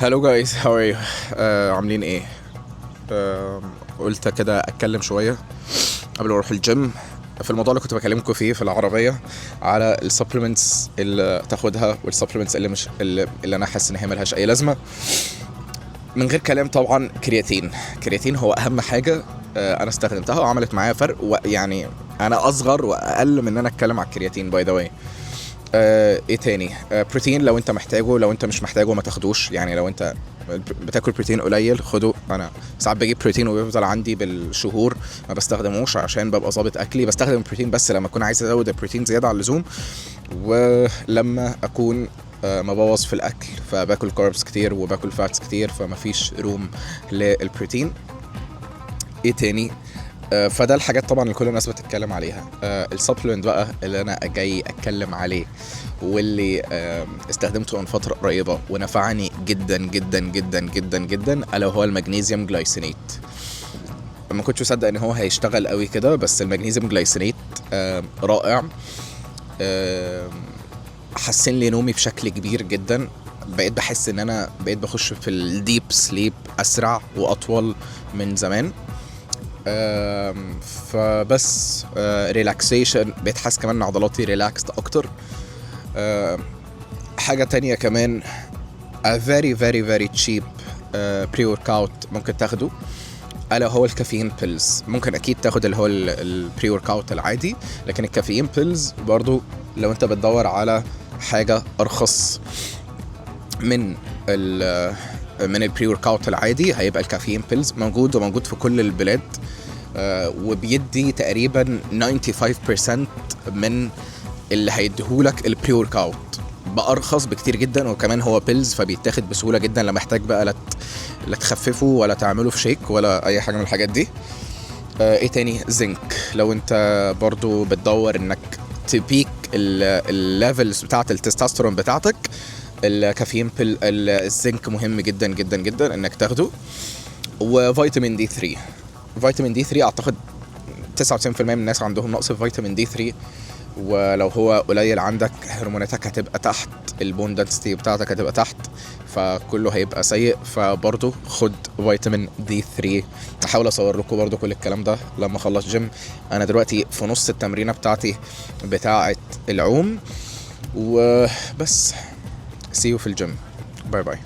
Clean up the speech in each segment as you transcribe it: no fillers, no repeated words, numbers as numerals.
Hello guys، how are you؟ عاملين ايه؟ قلت كده اتكلم شوية قبل ما اروح الجيم في الموضوع اللي كنت بكلمكم فيه في العربية على ال supplements اللي تاخدها وال supplements اللي مش اللي انا حاسس ان هي ملهاش اي لازمه. من غير كلام طبعا creatine، creatine هو اهم حاجة انا استخدمتها وعملت معايا فرق، ويعني انا اصغر واقل من ان انا اتكلم على ال creatine by the way. ايه تاني؟ بروتين لو انت محتاجه، لو انت مش محتاجه ما تاخدوش. يعني لو انت بتاكل بروتين قليل خده. انا ساعات بجيب بروتين وبيفضل عندي بالشهور ما بستخدموش عشان ببقى ظابط اكلي. بستخدم البروتين بس لما اكون عايز ازود البروتين زيادة عن اللزوم، ولما اكون مبوظ في الاكل فباكل carbs كتير وباكل fats كتير، فمفيش room للبروتين. ايه تاني؟ فده الحاجات طبعا اللي كل الناس بتتكلم عليها. ال supplement بقى اللي انا جاي اتكلم عليه واللي استخدمته من فترة قريبه ونفعني جدا جدا جدا جدا جدا، الا وهو ال magnesium glycinate. ما كنتش مصدق ان هو هيشتغل قوي كده، بس ال magnesium glycinate رائع. حسن لي نومي بشكل كبير جدا. بقيت بحس ان انا بقيت بخش في ال deep sleep اسرع واطول من زمان. فبس relaxation، بقيت حاسس كمان ان عضلاتي relaxed اكتر. حاجة تانية كمان، a very very very cheap pre workout ممكن تاخده، الا هو ال caffeine pills. ممكن اكيد تاخد اللي هو ال pre workout العادي، لكن ال caffeine pills برضو لو انت بتدور على حاجة ارخص من ال pre workout العادي، هيبقى ال caffeine pills موجود، وموجود في كل البلاد، وبيدي تقريبا 95% من اللي هيديهولك ال pre workout بارخص بكتير جدا. وكمان هو pills فبيتاخد بسهولة جدا، لا محتاج بقى لا تخففه ولا تعمله في shake ولا اي حاجة من الحاجات دي. ايه تاني؟ زنك. لو انت برضو بتدور انك ت peak ال levels بتاعه التستوستيرون بتاعتك، ال caffeine pill، الزنك مهم جدا جدا جدا انك تاخده. و vitamin D 3، vitamin D 3 اعتقد 99% من الناس عندهم نقص في vitamin D 3، ولو هو قليل عندك هرموناتك هتبقى تحت، ال bone density بتاعتك هتبقى تحت، فكله هيبقى سيء. فبرضه خد vitamin D 3. هحاول اصور لكم برضه كل الكلام ده لما اخلص جيم. انا دلوقتي في نص التمرينه بتاعتي بتاعه العوم، وبس. see you في ال gym، bye bye.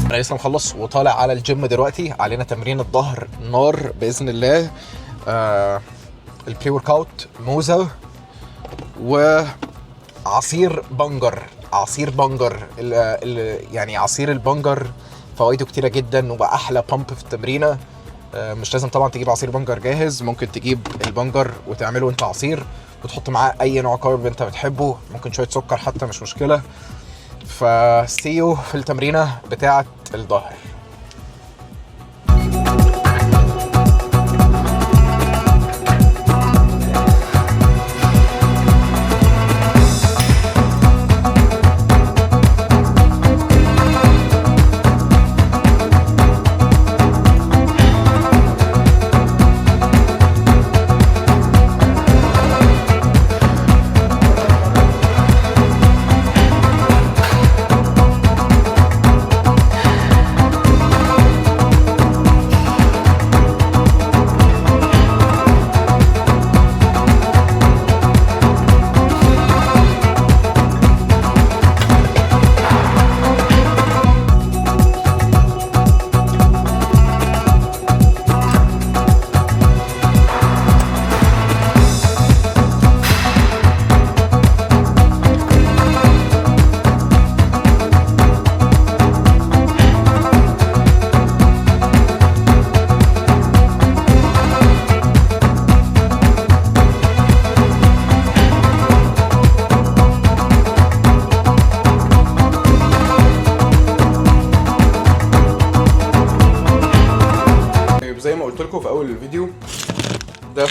انا لسه مخلص وطالع على الجيم دلوقتي. علينا تمرين الظهر نار باذن الله. ال pre workout موزة وعصير بنجر. عصير بنجر يعني عصير البنجر فوائده كتيرة جدا وبقى pump في التمرينه. مش لازم طبعا تجيب عصير بنجر جاهز، ممكن تجيب البنجر وتعمله انت عصير وتحط معاه اي نوع carb انت بتحبه، ممكن شوية سكر حتى مش مشكلة. ف see you في التمرينه بتاعه الظهر. طيب زي ما قلت لكم في اول الفيديو ده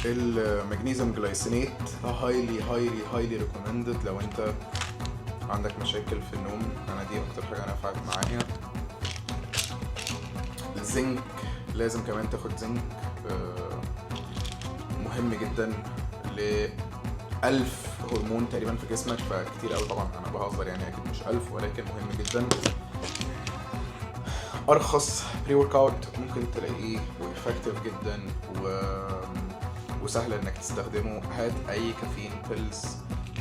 ال magnesium glycinate highly highly highly recommended لو انت عندك مشاكل في النوم. انا دي اكتر حاجة نفعت معايا. الزنك لازم كمان تاخد زنك، مهم جدا ل 1000 هرمون تقريبا في جسمك، فكتير قوي. طبعا انا بهزر يعني، اكيد مش 1000، ولكن مهم جدا. ارخص pre-workout ممكن تلاقيه و effective جدا وسهل انك تستخدمه. هات اي caffeine pills،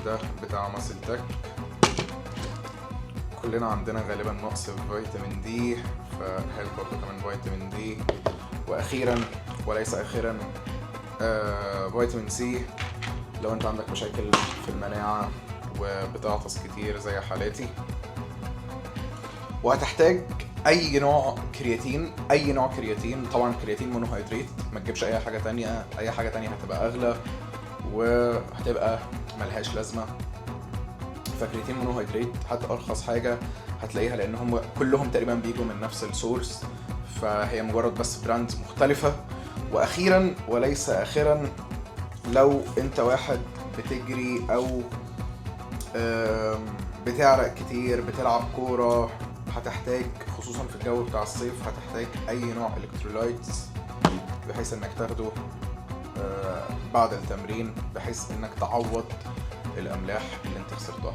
ده بتاع MuscleTech. كلنا عندنا غالبا نقص في vitamin D، فهات برضه كمان vitamin D. واخيرا وليس اخرا vitamin C لو انت عندك مشاكل في المناعة وبتعطس كتير زي حالاتي. وهتحتاج اي نوع كرياتين، اي نوع كرياتين، طبعا creatine monohydrate، ما تجيبش اي حاجة تانية. اي حاجة تانية هتبقى اغلى وهتبقى ملهاش لازمه. ف creatine monohydrate حتى ارخص حاجة هتلاقيها، لان هم كلهم تقريبا بيجوا من نفس ال source، فهي مجرد بس brands مختلفه. واخيرا وليس اخرا، لو انت واحد بتجري او بتعرق كتير، بتلعب كوره، هتحتاج خصوصا في الجو بتاع الصيف هتحتاج اي نوع electrolytes بحيث انك تاخده بعد التمرين، بحيث انك تعوض الاملاح اللي انت خسرتها.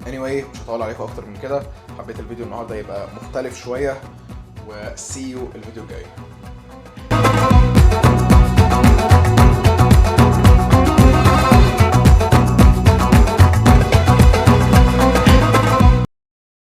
anyway، مش هطول عليكم اكتر من كده. حبيت الفيديو النهارده يبقى مختلف شويه، و see you الفيديو الجاي.